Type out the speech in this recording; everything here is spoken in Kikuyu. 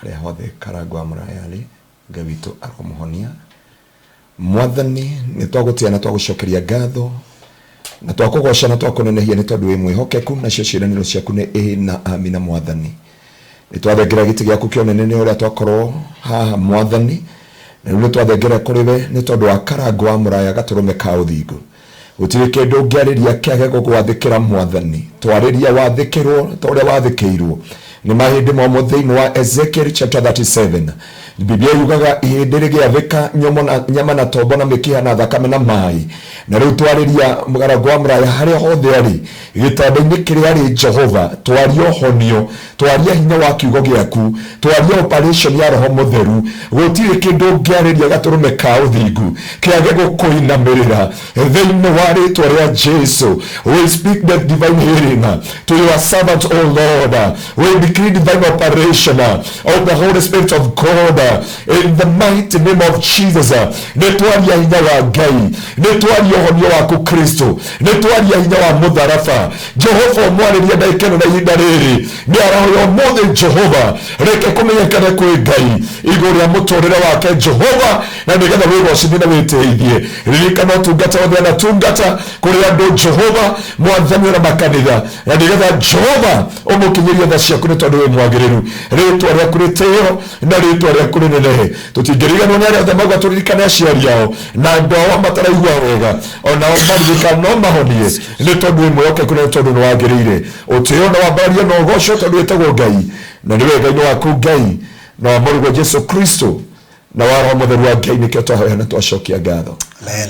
Harĩa hothe Karangũ wa Mũraya arĩ, Ngai witũ aromũhonia. Mwathani, nĩ twagũtĩa na twagũcokeria ngatho na twakũgoca na twakũnenehia nĩ tondũ wĩ mwĩhokeku, nacio ciĩranĩro ciaku nĩ ĩĩ na amina. Mwathani, nĩ twathengera gĩtĩ gĩaku kĩa ũnene nĩ ũrĩa twakorwo haha, Mwathani, na rĩu nĩ twathengera kũrĩ we nĩ tondũ wa Karangũ wa Mũraya, gatũrũme ka ũthingu. Gũtirĩ kĩndũ ũngĩarĩria kĩage gũgwathĩkĩra, Mwathani. Twarĩria wathĩkĩrwo ta ũrĩa wathĩkĩirwo nĩ mahĩndĩ momũ. Thĩinĩ wa Ezekiel chapter 37, Biblia yugaga ihĩndĩ rĩgĩathĩka nyomo na nyama na tombo na mĩkiha na thakame na maĩ. Na rĩu twarĩria Mũgarangũ wa Mũraya harĩa hothe arĩ, gĩtanda-inĩ kĩrĩa arĩ, Jehova, twaria ũhonio, twaria hinya wa kiugo gĩaku, twaria operation ya Roho Mũtheru. Gũtirĩ kĩndũ ũngĩarĩria gatũrũme ka ũthingu kĩage gũkũinamĩrĩra. Thĩinĩ wa rĩtwa rĩa Jesu, we speak the divine healing to your servant, O Lord. We decree divine operation of the Holy Spirit of God in the mighty name of Jesus. Nĩ twaria hinya wa Ngai, nĩ twaria ũhonio waku Kristo, nĩ twaria hinya wa mũtharaba. Jehova, ũmwarĩrie ndagĩka ĩno na ihinda rĩrĩ nĩ arahoya ũmũthĩ. Jehova, reke kũmenyekane kwĩ Ngai igũrũ rĩa mũtũrĩre wake, Jehova, na nĩgetha wĩgocithie na wĩtĩithie. Ririkana ũtungata wothe anatungata kũrĩ andũ, Jehova Mwathani, ona makanitha, na nĩgetha Jehova ũmũkinyĩrie tha ciaku nĩ tondũ wĩ mwagĩrĩru. Rĩtwa rĩaku rĩtĩo na rĩtwa rĩaku rĩnenehe. Tũtingĩriganwo nĩ arĩa othe mauga tũririkane aciari ao na andũ ao mataraigua wega, onao maririkane no mahonie, nĩ tondũ wĩ mwĩhokeku na nĩ tondũ nĩ wagĩrĩire ũtĩo na wambarario na ũgocwo, tondũ wĩtagwo Ngai na nĩ wega-inĩ waku Ngai na wa Mũrũguo Jesu Kristo na wa Roho Mũtheru wa Ngai nĩkĩo twahoya na twacokia ngatho. Amen.